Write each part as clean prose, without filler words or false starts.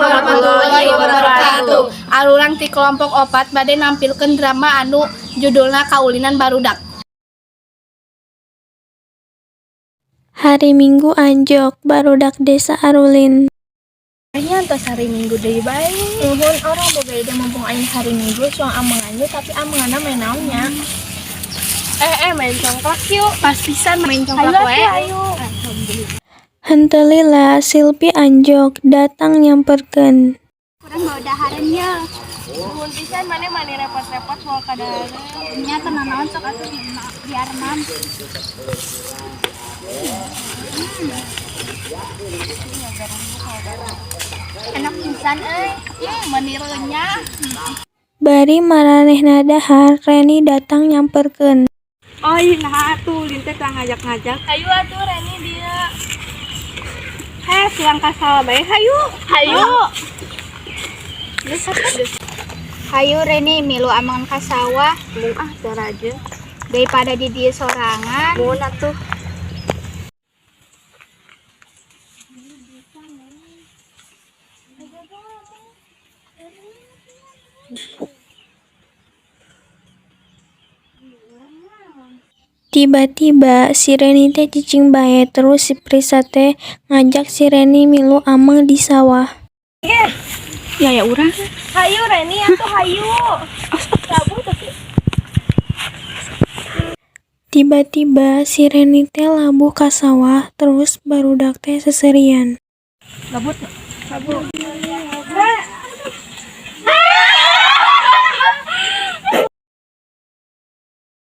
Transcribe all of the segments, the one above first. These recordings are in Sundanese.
Warahmatullahi wabarakatuh. Arurang ti kelompok 4 bade nampilkeun drama anu judulna Kaulinan Barudak. Hari Minggu anjog, barudak desa arulin. Nya entos hari Minggu deui bae. Nuhun, urang boga ide, mumpung ayeuna hari Minggu suang amengan yuk, tapi amenganna main naon nya? Eh, main congklak yuk. Pas pisan main congklak Ayo we. atuh, ayo. Henteu lila Silpi anjog datang nyamperkeun. Urang bawa dahareun ye. Nuhun pisan, maneh mani repot-repot mau ka dahareun. Nya teu nanaon, sok atuh biar mam. Enak pisan euy. Meni renyah. Bari maranehna dahar, Reni datang nyamperkeun. Oh iya, nah atuh ulin teh tah ngajak-ngajak. Hayu atuh, Reni dia. Heh, suang ka sawah bae hayu. Hayu. Hayu Reni, milu amengan ka sawah. Mung ah, aja. Daripada di dieu sorangan. Mun atuh. Tiba-tiba si Reni teh cicing bae, terus si Prisa teh ngajak si Reni milu ameng di sawah. Ya ya urang. Hayu Reni atuh, hayu. Tiba-tiba si Reni teh labuh ka sawah, terus barudak teh seserian. Labut. Labut.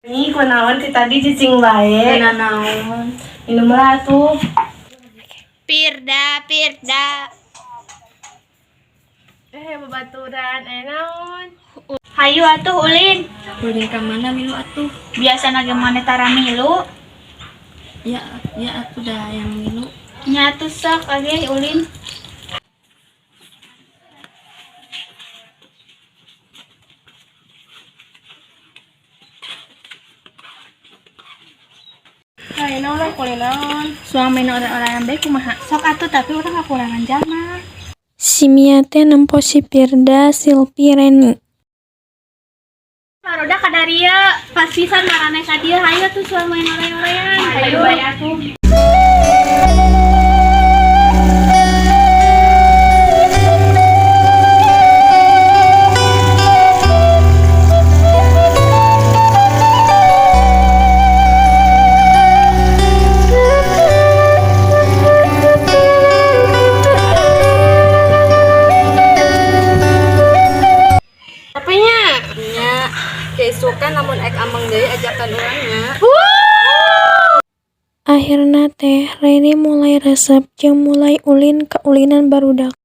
Nih, kunaon ti tadi cicing bae? Naon? Minum lah tuh. Pirda, Pirda. Eh, babaturan, eh naon? Hayu atuh ulin. Ulin ka mana milu atuh? Biasa ge maneh tara milu. Ya, ya atuh dah yang milu. Nya atuh sok age ulin. Nah, ini urang kuliah naon? Suang main orang-orang bae kumaha? Sok atuh, tapi urang kakurangan jalma. Si Mia teh nempo si Pirda, Silpi, Reni. Barudak ka dieu. Pas pisan maraneh ka dieu, hayu atuh suang main oray-orayan. Hayu bae atuh. Tapi nya, Nya, keisukan lamun ek ameng deui ajakan urang nya. Akhirna teh Reni mulai resep jeung mulai ulin ka ulinan barudak.